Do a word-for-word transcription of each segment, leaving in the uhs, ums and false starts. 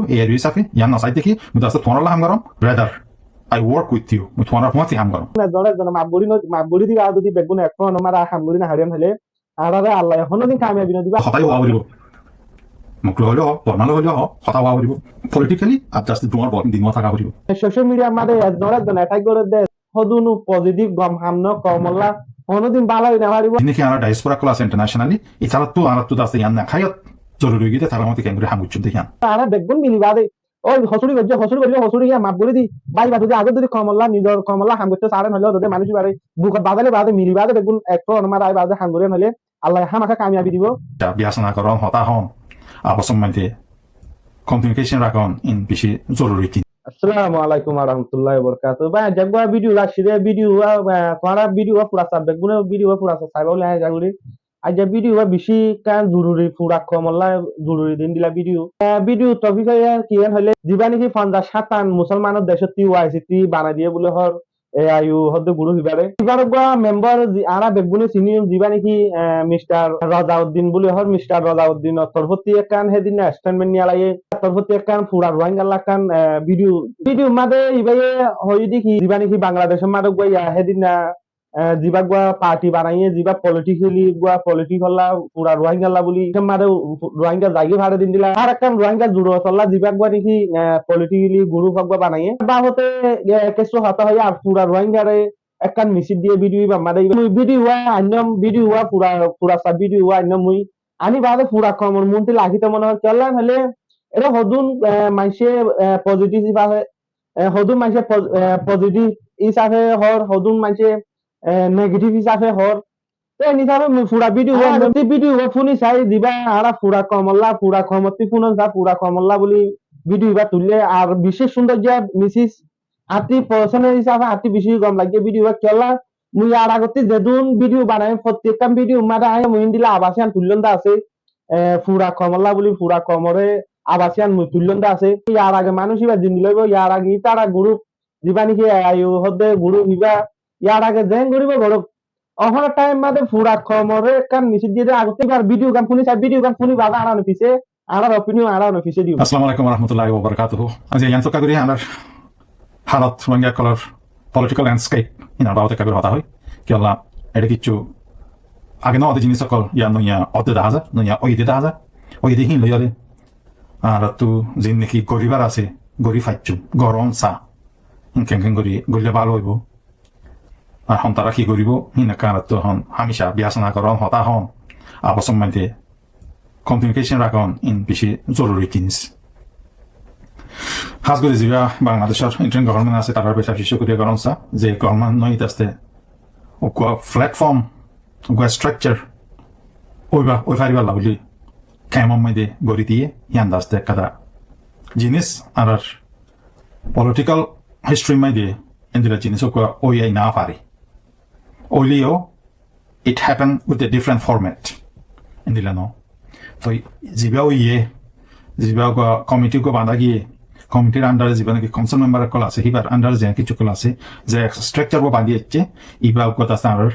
Ei area hísafe yián no sai deki, mui de asé tuáñralla ham gorom, brother, I work with you, mui tuáñrar fúañti ham gorom. Ekzone ekzone maf gorí no, maf gorí diba, zodi beggún ek fónor maze ham gorí no faron hoilé, añáráre Allaye honodin kamiyabi no diba. Hotá hoó foribo. Muk loi hoilé hoó, formal loi hoilé hoó, hotá hoó foribo. Politically, ar just duwar bol, din taka foribo. Social media maze ekzone ekzone attack gorer de, hodún positive gom ham no, koumolla honodin bála ói no faribo. Ine ki añára diaspora ókkol asé internationally, itarattu añárattu de asé yián no, háyot zoruri ói giyé de, tarar mote kengori ham goijjón de yián. Añára beggún mili bade, oi hosuri goijjé, hosuri goijjé, hosuri yián maf gorí di. Bái bade zodi age zodi koumolla, nizor koumolla ham goittó saren hoilé, zodi manúic ibare bukot bazaile bade, mili bade, beggún ek fónor maze ai bade ham gorí hoilé, Allaye hámaká kamiyabi dibo. Biyasona goron, hotá hon, abosor moiddé communication rakon, in beci zoruri. Assalamu alaikum wa rahmatullahi wa barakatuhu. Bái, aijja uggwá video loi aiccí de, video uggwá, ah, tuáñra video uggwá fura sa, beggúne video uggwá fura sa, saiba buli aññí aca gorí. Aijja video uggwá beci ekkán zoruri, fura koumolla zoruri din dila video. Ah, video topic óiye ki yián hoilé, ziba niki fonzaic hátan musolmanor decótti Y C T banai diye buli hoór, A I U hoó de group ibare. Ibar uggwá member zi-, añára beggúne siní, ziba niki, eh, Mister Rozauddin buli hoór, Mister Rozauddinor torfótti ekkán hédinna statement niya laiye, torfótti ekkán fura Ruáingalla ekkán, eh, video, video maze ibaye hoiyé de ki, ziba niki Bangladecor maze uggwá ya hédinna, eh, ziba uggwá party banaiye, ziba politically uggwá political la fura Ruáingalla buli, ekkán maze Ruáinga zaigói fare din dila, ar ekkán Ruáinga zuro tolla ziba uggwá niki, eh, politically group uggwá banaiye. Babote, eh, kessú hotá hoiye ar fura Ruáingare ekkán message diye video ibar maze. Mui video uggwá ainnom, video uggwá fura, fura sa video uggwá ainnom mui. Ani bade fura koumor muúntu lagito mone hoór, kiyólla hoilé, ere hodún, eh, maincé, eh, positive hísafe, eh, hodún maincé pos-, eh, positive hísafe hoór, hodún maincé, eh, negative hísafe hoór. Te en hísafe mui fura video uggwá, añára gottí video uggwá fúni sai, ziba añára fura koumolla, fura koumottí fúnon sa, fura koumolla buli video iba tuille, ar beci cúndor ze message, añáttu personal hísafe añáttu beci gom laiggé video uggwá, kiyólla mui yar agottí zedún video banaiyum, fottí ekkán video maze aññí mui endilla abas yián tuillón de asé, eh, fura koumolla buli, fura koumore abas yián mui tuillón de asé. Yar age manúic iba zendilla óibo, yar age ítara group, ziba niki A I U hoó de group iba, yar age zeén goribo gorouk, Ehón time maze fura koumore ekkán message diye de, agottí ibar video gán fúni sai, video gán fúni bade añára óne fise, añárar opinion añára óne fise diyum. Assalamu alaikum wa rahmatullahi wa barakatuhu. Aijja yián ekka gorí añárar halot, Rohingya ókkolor political landscape, inar babute ekka gorí hotá hoi. Kiyólla, ede kissú age no óiye de jinis ókkol, yián noiya óiye de dahá za, noiya óiye de dahá za, óiye de hín loiyóre. Añárattu zendilla ki goribar asé, gori faiccúm, goron sa, hín keén keén gorí goille bála óibo. Ar hon tará ki goribo, hín ekkán añárattu hon, hámica biyasona goron, hotá hon, abosor moiddé communication rakon, in beci zoruri jinis. Hás gorí ziba Bangladecor interim government asé, tarár beci beci cúkuriya goron sa, ze government ot aste uggwá platform, uggwá structure óiba, ói faribálla buli kemor moiddé gorí diye, yián de aste ekkán jinis añárar political history r moiddé endilla jinis uggwá ói no fare. Óileyo, it happened with a different format. Endilla no. Toi ziba óiye, ziba uggwá committee uggwá bañdá giyé, committee r under e ziba niki council member ókkol asé, híbar under e ze kissú ókkol asé, ze structure uggwá bañdí aiccé, iba uggwá de añárar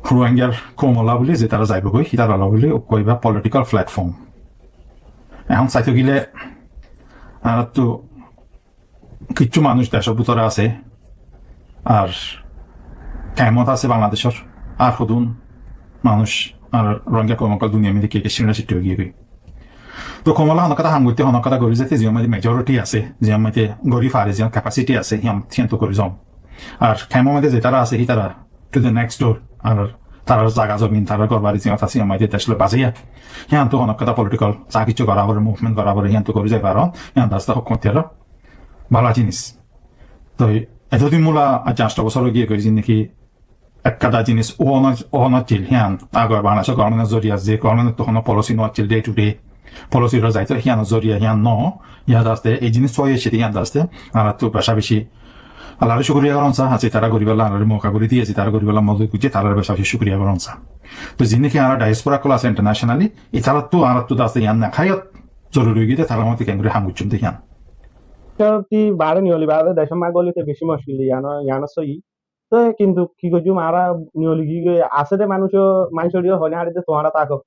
Rohingyar koumolla buli, ze tará zaibo goi, hítaralla buli uggwá iba political platform. Ehón saito gile, añárattu kissú manúic decór bútore asé, ar kemot asé Bangladecor, ar hodún manúic ar Rohingya koum ókkol duniyar moiddé ki ki sinra sitti ói giyé goi. Toi koumolla honó ekkán ham goitté, honó ekkán gorí zaité, ziyán moiddé majority asé, ziyán moiddé gorí fare, ziyán capacity asé, híyan, híyan to gorí zom. Ar kemor moiddé ze tará asé, hítara to the next door, ar tarár zaga zomin, tarár gór bari ziyán asé, híyan moiddé dec loi bazaiya, híyan to honó ekkán political za kissú gora fore, movement gora fore, híyan to gorí zai faron, híyan de aste hókumot or bála jinis. Toi etodin mula aijja ancto bosór ói giyé goi, zendilla ki ekkán jinis óna, óna accíl, híyan agor Bangladecor government or zoriya, ze government or to honó policy no accíl, day to day policy loi zaito, híyan or zoriya híyan no, yián de aste ei jinis óiye, sede yián de aste añárattu beci beci Allar cúkuriya goron sa, asé tará goríballa añárare mouka gorí diye, asé tará goríballa modot goijjé, tarare beci beci cúkuriya goron sa. Toi zendilla ki añárar diaspora ókkol asé internationally, itarattu añárattu de aste yián no, háyot zoruri ói giyé de, tarar mote kengori ham goijjón de híyan. Toi ti bare niyoli bade decór maze goille te beci muckil, yián, yián sóiyi. Toi kintu ki goijjum, añára niyoli giyé goi, asé de manúic, manúic ore hoói no fari de tuáñra táko.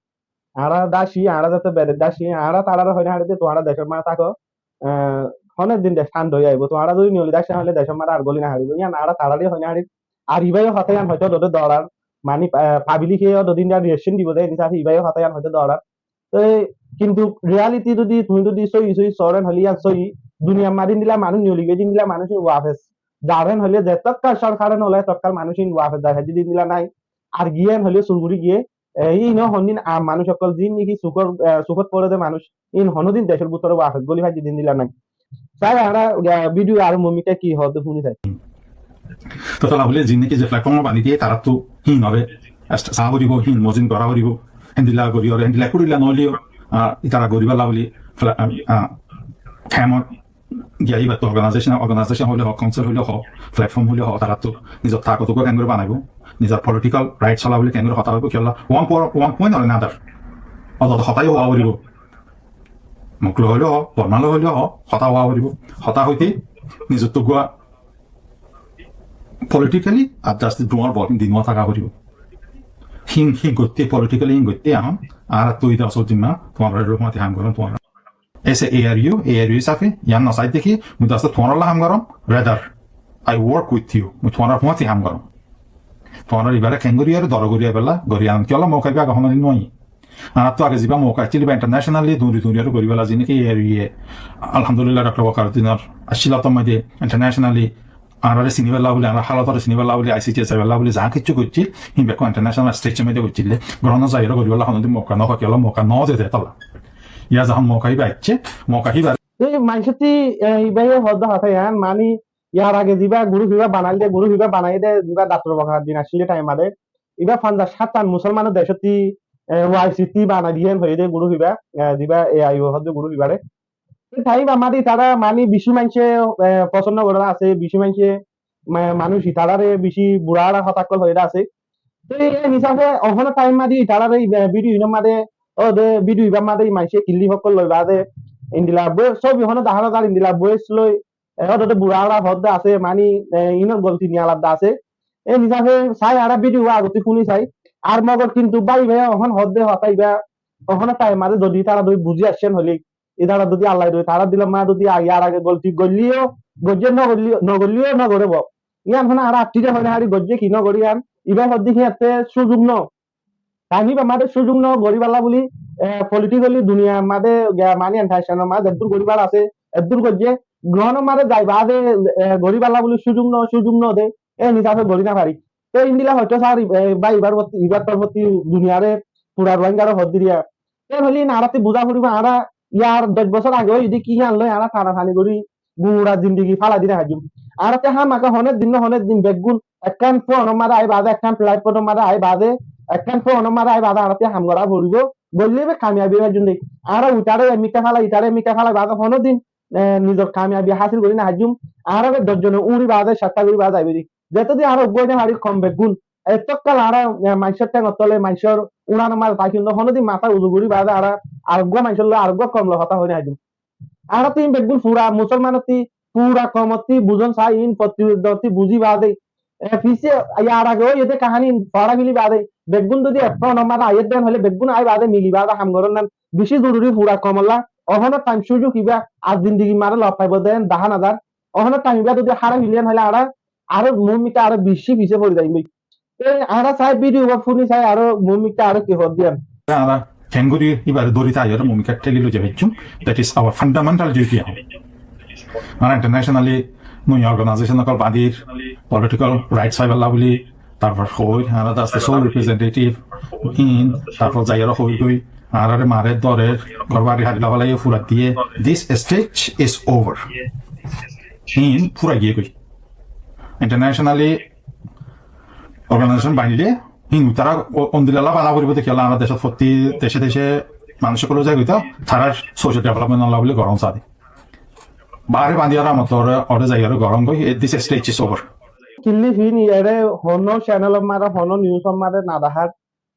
Añára daci, añára zate bede daci, añára tarare hoine haçi de tuáñra decor maze táko, ah, hono din dec cant ói aibo. Tuáñra zodi niyoli daci hoile decor maze ar goli no faribo. Iyan añára tarare hoine haçi. Ar ibayo hotá iyan hoito dode dorar, mani, ah, public e o dodin da reaction dibo de, e hisabe ibayo hotá iyan hoito dorar. Te, kintu reality zodi, tumi zodi sóiyi sóiyi soren hoile iyan sóiyi, duniyar maze endilla manúc niyoli giyé, endilla manúc wafes zaren hoile, ze tokka sorkare nolai tokka manúc in wafes zai, zodi endilla nai, ar giyen hoile sur gori giye, e, ino hondin am manúc okkol zin niki sukor, e, sukot pore de manúc, in honodin decor bútore wafes goli fai zodi endilla nai. Sai añára, e, video ar mumika ki hoó de funi sai. To tala bole zin niki ze platform bani diye, tara to hin ore, ast-, sa goribo, hin mozin gora goribo, hendilla gori ore, hendilla kurila noile o, ah, itara goribolla bole, fla-, ah, ah, temor giya iba to organization, organization hoile ho, council hoile ho, platform hoile ho, tara to nizor takot kengori banaibo, nizor political rights ola bole kengori hotá hoibo, kiyólla, one po-, one point or another. Oto hotá hoó goribo. Muklo hoile ho, formal hoile ho, hotá hoó goribo. Hotá hoite nizor to gua politically, ar just duar bol, din duar táka goribo. Hin, hin gotte, politically hin gotte, ahon, ar tui da asol zimma, tuáñra ero mati ham goron, tuáñra. Ese A R U, A R U hisabe, iyan no sai de ki, mui just tuáñralla ham goron, rather, I work with you, mui tuáñra fuañti ham goron. Tuáñra ibare kengori ar doro gori abela, gori an kiyólla mouka iba aga hono din no ai. Añára to age ziba mouka accíl iba internationally duri duri ar gori bela zin niki A R U ye. Alhamdulillah, Doctor Wakaruddin or accíl to maze internationally añárare sini bela bole, añárar halot ore sini bela bole, I C J sai bela bole, za kissú goijjé, hin bekkún international stage maze goijjíl de. Goron no zai ar gori bela hono din mouka no fai, kiyólla mouka no de de tola. Iya zehón mouka iba aiccé, mouka iba. Ei manúcotti, e, iba ye hoó de hotá iyan, mani, yar age ziba group iba banail de, group iba banai de, ziba Doctor Wakaruddin accíl de time ade. Iba fonzaic háit tan Musolman dec otti, e, Y C T banai diyen hoiye de group iba, e, ziba A I O hoó de group ibare. Te time amade itara mani beci maince, e, fosonno gorer ase, beci maince ma-, manúc itarare beci bura bura hotá okkol hoiye de ase. Te e hisabe ohono time made itarare, e, video inor made, o de video ibar made maince clip okkol loi bade, endilla bo-, sobi hono dahá no zar endilla voice loi, e, hoto de bura bura hoó de ase, mani, e, inor golti niyala de ase. E hisabe sai añára video agotti funi sai. Ar mogor kintu bái bái ehón hoó de hotá iba, ehón time made zodi tara zodi buzi aiccen hoile, itara zodi Allah doi tara dilor maze zodi age ar age golti goilleyo, goijje no goilleyo, no goilleyo, no gorebo. Iyan hono añára attire hoine hari goijje ki no gori iyan, iba hoó de ki ette suzug no. Tani ba made suzug no gori balla buli, e, politically duniyar made, e, mani international made eddur gori balla ase, eddur goijje, grohon made zai bade, e, gori balla buli suzug no, suzug no de, e, nizafe gori no fari. Te endilla hoito sar, e, ba ibar fotti, ibar torfotti duniyare pura Rohingyare hoó diriya. Te hoile añáratte buza foribo, añára yar doc bosór age óiye de ki iyan loi añára tana tani gori, gura zindigi félai di no faijjum. Añáratte hámaka hono din no hono din beggún ekkán phone or maze ai bade, ekkán platform or maze ai bade, ekkán phone or maze ai bade añáratte ham gora foribo. Goille be kamiyabi faijjum de. Añára itare emikka félai, itare emikka félai bade hono din, e, nizor kamiyabi hásil gori no faijjum. Añára be doc zone uri bade, satta gori bade aibe de. Zeto din añára uggwá no fari kom beggún. Ettókkal añára, e, maincór théngor tole, maincór uran or maze táki, hono din matá uzu gori bade añára areggwá maincór loi, areggwá kom loi hotá hoi no faijjum. Añáratte in beggún fura Musolmanotti, fura koumotti buzon sai, in fottí dotti buzi bade. E, fise yar age óiye de kahani fora feli bade. Beggún zodi ek phone or maze aiye den hoile beggún ai bade mili bade ham goron nan. Beci zoruri fura koumolla. Ehónor time suzug iba ar zindigi mare lof faibo den dahá no zar. Ehónor time iba zodi hárai feliyan hoile añára aró muúmikka aró beci fise fori zaiyum bái. Te añára sai video ba funi sai aró muúmikka aró ki hoó diyan. Añára kengori ibare dóri tai aró muúmikka theli loi zai faijjum. That is our fundamental duty. Añára internationally noi organization okkol badir, political rights faiballa buli, tarfor hoi, añára the sole representative in, tarfor zai aró hoi goi, añárare mare dórer, gór bari hári loi félaiye, fura diye. This stage is over. In fura giye goi. Internationally organization banile, hin tara o-, ondilla bana foribo de kiyólla añára decót fottí dece dece manúc okkol zai goi to, tarar social development olla buli goron sade. Bare bandi ar amot ore, ore zai ore goron goi, e, this stage is over. Killi fini ere hono channel or maze, hono news or maze no dahar,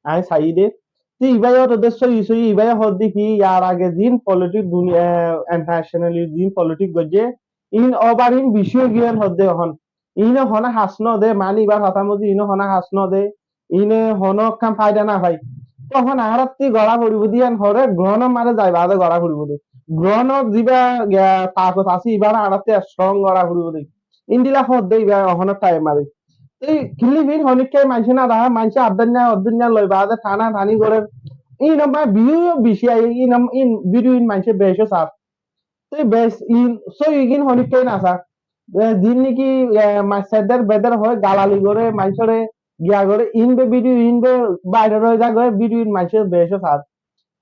añí sai de. Te ibaye hoó de sóiyi sóiyi, ibaye hoó de ki yar age zin politic duni-, e, internationally zin politic goijje, in over in beci ói giyen hoó de ehón. Ine hono has no de, mani ibar hotá moti ine hono has no de, ine hono ekkán faida no fai. Tohón añárattú gorá foribóu de, yían hoóde ground or maze zai baade gorá foribóu de. Ground ot zibá, ah, takot asé, ibáre añárattú strong gorá foribóu de. Endilla hoódde ibá ehón or time maze. Te clip in honikka maincé no dahá, maincé addúniya, addúniya loi baade tana tani gorer. Iín or maze view yó beci aiyé, iín or, iín video iín maincé beci sar. Te beci iín sóiyi gín honikka no sar. E, ziín niki, e, ma-, seder beder hoi galali gore, maincóre giya gore, iín be video, iín be viral ói za gore, video iín maincé beci sar.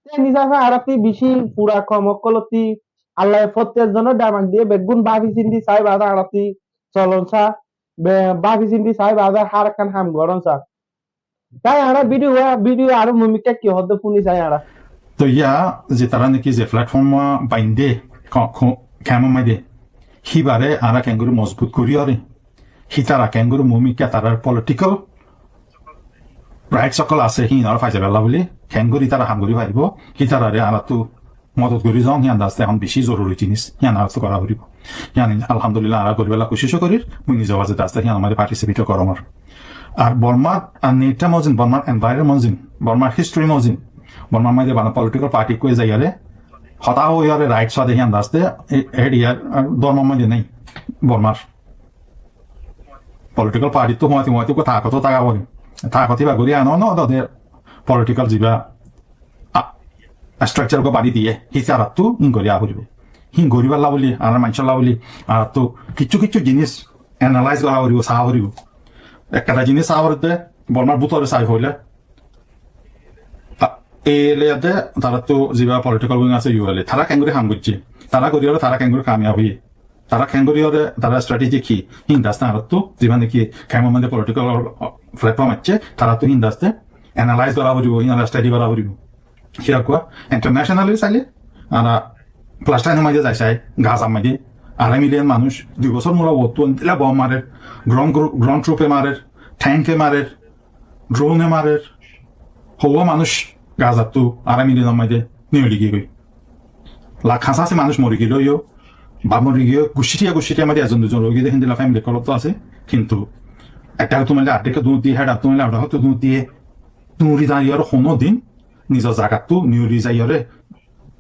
Te hísafe añárattú beci fura koum ókkolottú Allaye fottí ekzonore demak diye, beggún báfi sinti sai baade añárattú solon sa, be-, báfi sinti sai baade hár ekkán ham gorón sa. Sai añára video, video aró mumikká ki hoódde fúni sai añára. Toi yá ze tará niki ze platform baindé ko-, ko-, kemor maze, híbare añára keéngori mozbut gorí óre, hítara keéngori mumikká tarár political rights ókkol asé, híin añára fai zaibálla buli, keéngori ítara ham gorí faribó, ítarare añárattú modot gorí zon, hían de asté ehón beci zoruri jinis, hían añárattú gorá foribó. Hían alhamdulillah añára goríbálla kucíc ó gorír, mui nize wazé de asté hían or maze participate ó goróm. Ar Bormar, ar nature mozin, Bormar environment mozin, Bormar history mozin, Bormar maze bana political party koi zaiyóre, hotá hoiyóre rights fade hían de asté, e-, e-, iyar, ar dormor maze nai, Bormar. Political party ttú huáñti huáñti uggwá takot táka fore. Takot íba gorí ano no, tode political ziba, a, structure uggwá bani diye, hítarattú híin gorí a foribó. Híin goríbálla buli, añárar maincólla buli, añárattú kiccú kiccú jinis analyze gorá foribó, saá foribó. Ekkán jinis saá foribó de, Bormar bútore sai foile, A, ei leyade taráttu ziba political wing asé, U L A, tará keéngori ham goijjé, tará goríyore tará keéngori kamiyab óiye, tará keéngori óre, tará strategy ki, hín de asté taráttu ziba niki kemor maze political platform aiccé, taráttu hín de asté analyze gorá foribó, hín study gorá foribó. Kiyá kua, internationally saile, añára Palestine or maze zai sai, Gaza r maze arai million manúc, dui bosór mura uottú endilla bomb marer, ground gro-, ground troop e marer, tank e marer, drone e marer, houwa manúc Gazattú arai million or maze niyoli giyé goi. Lak háñsa háñsi manúc mori giyé goi, ba mori giyé, gucítiya gucítiya maze ekzon duizon roi giyé de, héndilla family ókkol to asé, kintu ekta ottu maille arekta ottu duñr diye, héçe ottu maille arekta ottu duñr diye, duñri dañri ar honó din nizor zagattú niyoli zaiyóre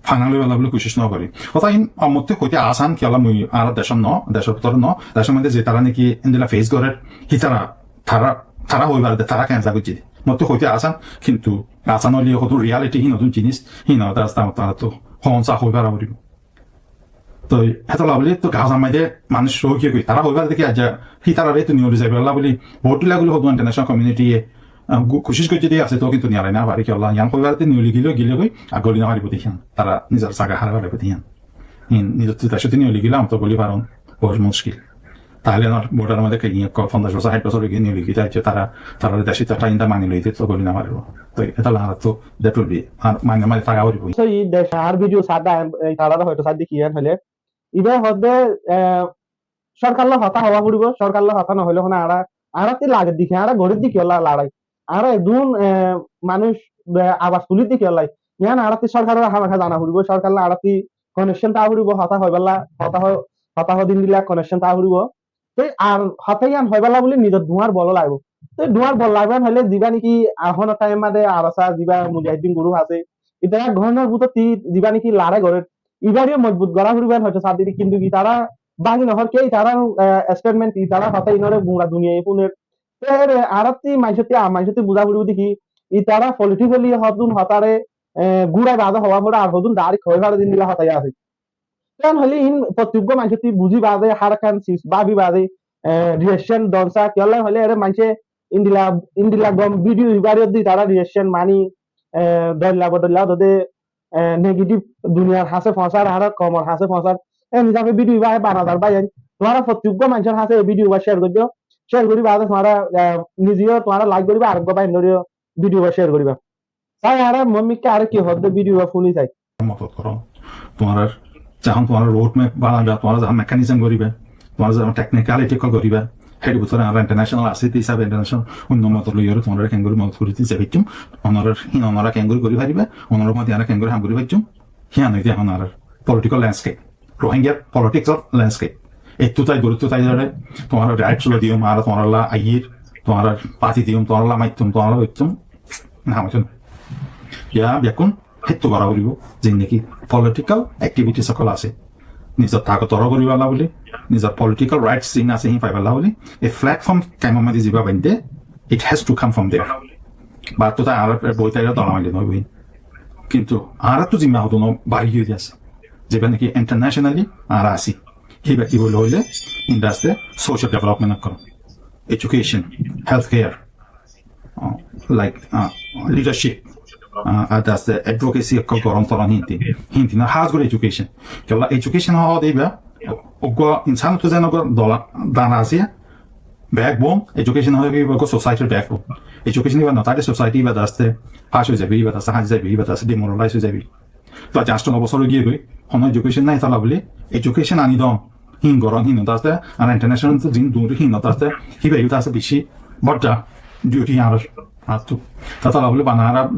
fana loibálla buli kucíc no gorí. Hotá iín mottú hoité asán, kiyólla mui añárar decór no, decór bútore no, decór maze ze tará niki endilla face gorer, hítara, tará, tará hoi fare de, tará keén za goijjé de. Mottú hoité asán, kintu asán óile hodún reality hín hodún jinis, hín hodún asté añárattú hon sa hoi fara foribó. Toi hétolla buli to Gaza r maze manúc roi giyé goi, tará hoi fare de ki aijja hítarare to niyoli zaibálla buli, bout dilla guli hodún international community ye, ah, gu-, kucíc goijjé de asé to, kintu niyalai no fare, kiyólla yián hoi fare de niyoli gile gile goi, ar goli no faribó de yián, tará nizor zaga hárai félaibo de yián. Hín nizor decót niyoli gile añára to goli faron, bout muckil. Taile añárar border or maze ki ekko fonzaic bosór, háit bosór ói giyé niyoli giyé de, tará, tará decót táki de mani loiye de to goli no faribó. Toi hétolla añárattú that will be, ar mani mani táka foribó. So, ei dec, añár video sádde, ei tará hoito sádde ki yián hoile, ibá hoódde, eh, sorkar loi hotá hoó foribó, sorkar loi hotá no hoile hone añára, añárattú lager de ki, añára gorir de ki ólla larai. Añára ekzon, eh, manúc, eh, abas tulir de ki ólla. Yián añárattú sorkarore hámaká zana foribó, sorkar loi añárattú connection táka foribó, hotá hoibálla, hotá ho-, hotá hodin dilla connection táka foribó. Te ar hotá yián hoibálla buli nizor duáñr bol laibo. Te duáñr bol laibo hoile ziba niki ehón time maze ARSA ziba mujahidin group asé, itará ground or bútottú ziba niki larai gorer, ibáre mozbut gorá foribó hoito sádde de, kintu itará báñgi no fare, itará, eh, statement, itará hotá inore gura duniyaye fúner. Te ere añárattú maincóttú, am maincóttú buzá foribó de ki, itará politically hodún hotáre, eh, gurai baade hoó fare ar hodún direct hoi fare de endilla hotá asé. Yián hoile iín fottí uggwá maincóttú buzí baade, hár ekkán sis báfi baade, eh, reaction don sa, kiyólla hoile ere maincé endilla, endilla gom video ibáre di tará reaction mani, eh, dhoilla bodhoilla de, eh, negative duniyar hañsé foóñsar, añárar koumor hañsé foóñsar. E hísafe video ibá bana zar bái ain. Tuáñra fottí uggwá maincór hañsé e video ibá share goijjó. Share gorí baade tuáñra, eh, nize yó tuáñra like goríba, ar uggwá báinore yó video ibá share goríba. Sai añára mumikká añára ki hoódde video ibá fúni sai. Modot goró. Tuáñrar zehón tuáñra road map banaiba, tuáñra zehón mechanism goríba, tuáñra zehón technicality ókkol goríba, hér bútore añára international asé de hísabe international oinno modot loiyóre tuáñrare keéngori modot gorí di zai faijjum, onorar hín onora keéngori gorí fariba, onorar modot añára keéngori ham gorí faijjum, híyan óilde ehón añárar political landscape, Rohingyar politics or landscape. Ettú tái, dóri ettú tái dóri, tuáñrar rights loi diyum, añára tuáñralla aiyír, tuáñrar fasi diyum, tuáñralla maittum, tuáñralla goittúm, na, ham óito no. Yá bekkún héttu gorá foribó, zendilla ki political activities ókkol asé, nizor tagot oro goríballa buli, nizor political rights zin asé hín faiballa buli, ei platform kemor maze ziba bainde, it has to come from there. Battú ta añára boitá ira dora maile noóibo. Kintu añárattu zimma hodún bari giyé de asé, ziba niki internationally añára así. Híba ki buli hoile, in the social development ókkol, education, healthcare, uh, like, uh, leadership, uh, ar daste advocacy ókkol goron toron hín tin. Hín tin, hás gorí education. Kiyólla education hoó de iba, uggwá insánottu zen uggwá dola, dana asé, backbone, education hoó de iba uggwá society r backbone. Education iba no tákile society iba daste fash ói zaibo, iba daste háñdi zaibo, iba daste demoralize ói zaibo. Toi añctó no bosór ói giyé goi, hono education nái, hétolla buli education ani don, hín goron, hín no daste, ar international to zin duri hín no daste, híba yó daste beci bodda duty añárar, añáttu. Hétolla buli bana añára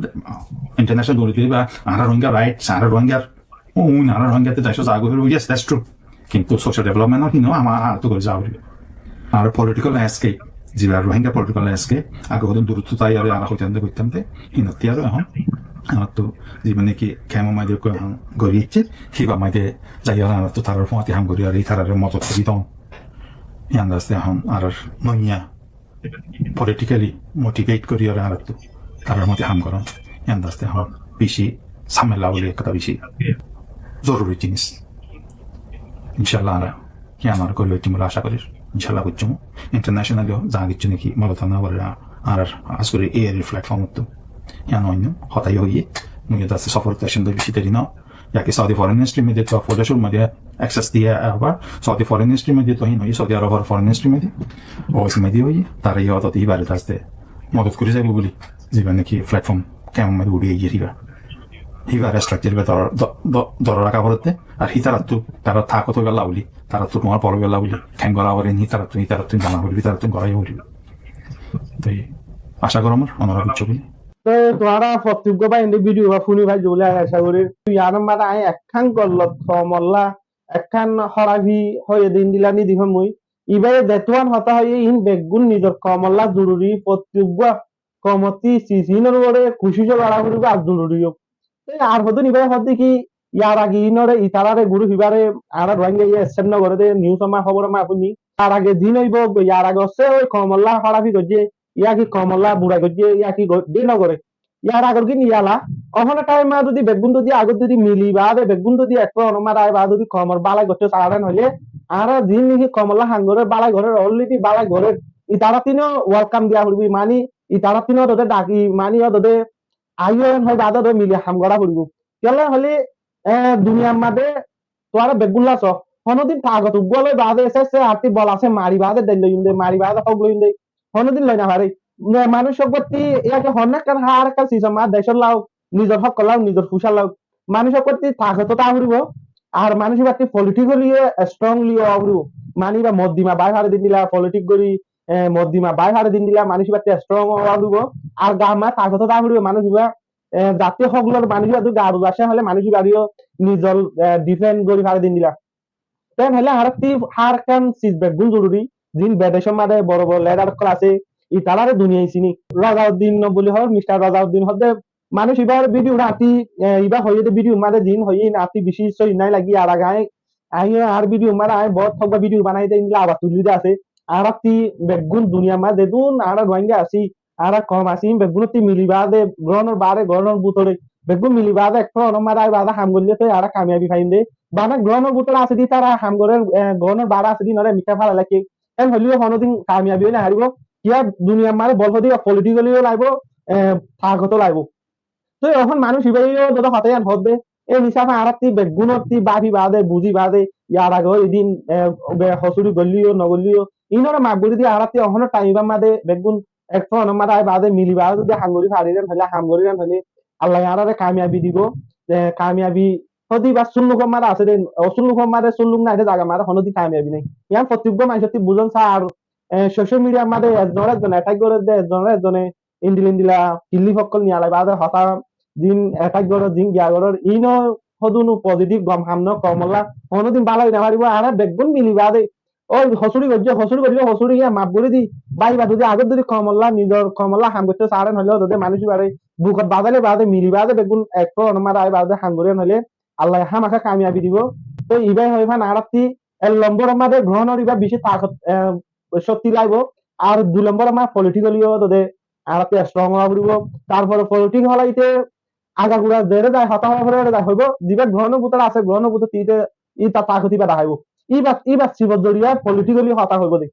international duri diba, añára Rohingya rights, añára Rohingya, o, un, añára Rohingya te daico zaga gorí, yes, that's true. Kintu social development or hín no ama añáttu gorí zaa foribó. Ar political landscape, ziba Rohingya political landscape, age hodún durottu táiyore añára hoitám de, hoitám de, hínottú ar ehón, añáttu ziba niki kemor maze ehón gorí icce, híba maze zaiyore añáttu tarar fúañti ham gorí, ar ítarare modot gorí don. Yián daste ehón ar noya politically motivate gorí ar añáttu tarar fúañti ham goron. Yián daste ehón beci zamela buli ekkán beci zoruri jinis. Inshallah, añára yián añára gorí faijjum buli acá gorí. Inshallah, goijjum. Internationally ó za kessú niki modot ana foribó, añárar hás gorí ei platform ottu. Yián oinno hotá yó hoiyé, mui yó daste sofor uddecce beci deri no. Yá ki Saudi foreign ministry maze to foda cúrur maze access diye, abar Saudi foreign ministry maze to hín hoiyé, Saudi Arab or foreign ministry maze, O I C maze hoiyé, tara yó to ibare daste modot gorí zaibo buli, ziba niki platform kemor maze uçí aiyé híba. Híbar structure iba dóro, dó-, dó-, dóro raká foribó. Ar hítarattú, tara tagot óibolla buli, tarattú tuáñr boro óibolla buli, keén gorá foribó, hítarattú, hítarattú zana foribó, hítarattú gorá foribó. Toi acá gorí añára, onora buijjó buli. Toi tuáñra fottí uggwá bái ende video ba fúni faijjó buli acá gorí. Toi yiánor maze añí ekkán gollot komolla, ekkán hórafi hoiyé de endilla no dekí mui. Ibáye zetuán hotá hoiyé, iín beggún nizor komolla zoruri, fottí uggwá komottí sisinor uore kucíc gorá foribó ar zoruri ó. Te ar hodún ibáye hoó de ki, yar age iínore, itarare group ibáre, añára Rohingya ye accept no goré de, news or maze hóbor or maze fúinni. Yar age din óibo, yar age ósse ói komolla hórafi goijjé, yá ki komolla burai goijjé, yá ki go-, de no goré. Yar agor gín yala, ehón time maze zodi beggún zodi agor zodi mili baade, beggún zodi ek fúañti onor maze ai baade zodi komor bálai goittó saáren óile, añára ziín niki komolla ham gorér, bálai gorér, already bálai gorér, itarattún ó welcome diya foribó, mani itarattún ó dode daki, mani ó dode aiyó en hoi baade dode mili ham gorá foribó. Kiyólla hoilé, e, duniyar maze tuáñra beggúlla só, honódin tagot uggúa loi baade, ese ese añátti bol asé, mari baade del loiyum de, mari baade hók loiyum de, honódin loi no faré. Ne, manúic ókkolótti, yá ki honó ekkán, hár ekkán sizon maze decólla ók, nizor hókolla ók, nizor fucálla ók, manúic ókkolótti tagot táka foribó, ar manúic íbattú politically strongly ówa foribó. Mani íba moddima bái fare dindilla politic gorí, e, moddima bái fare dindilla manúic íbattú strong ówa foribó. Ar gaar maze tagot táka foribó, manúic íba e, zati hók lor manúic íba zodi gaar udu asé, hoilé manúic íbaré yó nizor, e, defend gorí fare dindilla. Te hoilé añárattú hár ekkán siz beggún zoruri, ziín bedecór maze boro boro leader ókkol asé, itarare duniyai sini. Razauddin no buli hoó, Mister Razauddin hoó de, manúic íbar video añátti, e, íba hoiyé de video maze ziín hoiyé añátti beci sóiyi nái lagé, yar age añí Añí añár video maze añí bout hókba video banai de, endilla abar tuli de asé. Añárattú beggún duniyar maze zedún añára Rohingya así, añára koum así, beggúnottú mili baade, gorónor baade, gorónor bútore, beggún mili baade, ek fóronor maze añí baade ham goillé toi añára kamiyabi faiyum de. Bana gorónor bútore asé de tara ham gorer, e, gorónor baade asé de inore mikká fala lage. En hoilé honódin kamiyabi ói no faribó. Kiyá duniyar maze bol fodi ba politically ó laibo, e, tagot ó laibo. Toi ehón manúic íbaye yó zodi hotá yián hoó de, e hísafe añárattú beggúnottú báfi baade, buzí baade, yar age ó edin, e, be-, hosúri goillé yó, no goillé yó, inore maf gorí di añárattú ehónor time íbar maze beggún ek fóronor maze ai baade mili baade zodi ham gorí fari ren hoilé, ham gorí ren hoilé, Allah ye añárare kamiyabi dibo, e, kamiyabi hodi ba sullukor maze asé de, o sullukor maze sulluk nai de zagar maze honódin kamiyabi nai. Yián fottí uggúa manúcottú buzón sar, e, social media maze ekzonore ekzone attack gorer de, ekzonore ekzone endilla endilla kilif ókkol niyalai baade hotá din attack goror, din giya goror, ino hodún positive gom ham no, komolla honódin bála ói no faribó. Añára beggún mili baade Ói hosúri goijjé, hosúri goijjé, hosúri giyé maf gorí di. Bái ibá zodi agór zodi koumolla, nizor koumolla ham goitté saáren hoilé zodi manúic ibáre bukot bazaile baade mili baade beggún ek fóronor mazé ai baade ham gorí hoilé Allaye hámaká kamiyabi dibo. Te ibá hoifán añárattí ek lombor mazé grohonor ibá beci takot, eh, cokti laibo. Ar dui lombor mazé politically ó zodi añárattí strong ówa foribo. Tarfore politic holaite agagura zere zai hotá hoó fore ere zai hoibo, zibá grohonor bútore asé, grohonor bútore ite ita takot ibá dahaibo. Ibá, ibá sibor zoriya politically hotá hoibo de.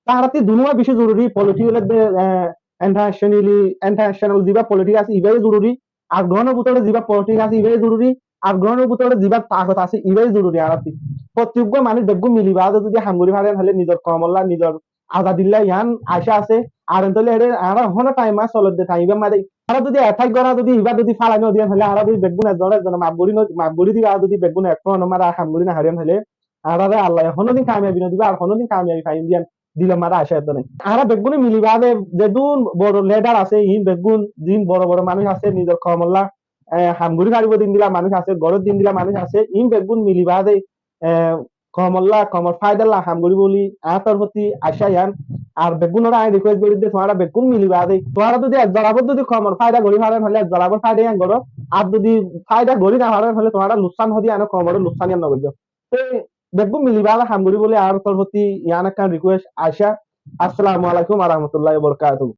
Taráttí dunúwa beci zoruri, political de, eh, internationally, international zibá politic asé, ibáre zoruri, ar grohonor bútore zibá politic asé, ibáre zoruri, ar grohonor bútore zibá takot asé, ibáre zoruri añárattí. Fottí uggúa manúic beggún mili baade zodi ham gorí faren hoilé nizor koumolla, nizor azadilla yián aca asé, ar ente hoilé ere añára hono time ar solor de time ibár mazé. Añára zodi attack gora zodi ibá zodi falai no diyan hoilé añára zodi beggún ekzon ekzone maf gorí no, maf gorí diba zodi beggún ek fóronor mazé ham gorí no faren hoilé añáráre Allaye honodin kamiyabi no diba, ar honodin kamiyabi faiyum diyan dilor mazé aca eto nai. Añára beggúne mili baade zedún boro leader asé, in beggún zin boro boro manúic asé, nizor koumolla, eh, ham gorí faribo din dila manúic asé, gorot din dila manúic asé, in beggún mili baade, eh, koumolla, koumor faidalla ham gorí buli añár torfótti aca yián. Ar beggúnore añí request gorí de, tuáñra beggún mili baade, tuáñra zodi ek zorabot zodi koumor faida gorí faren hoilé ek zorabor faida yián goro, ar zodi faida gorí no faren hoilé tuáñra luksan hodi ano koumor luksan yián no goijjo. Te beggún mili baade ham gorí buli añár torfótti yián ekkán request aca. Assalamu alaikum wa rahmatullahi wa barakatuhu.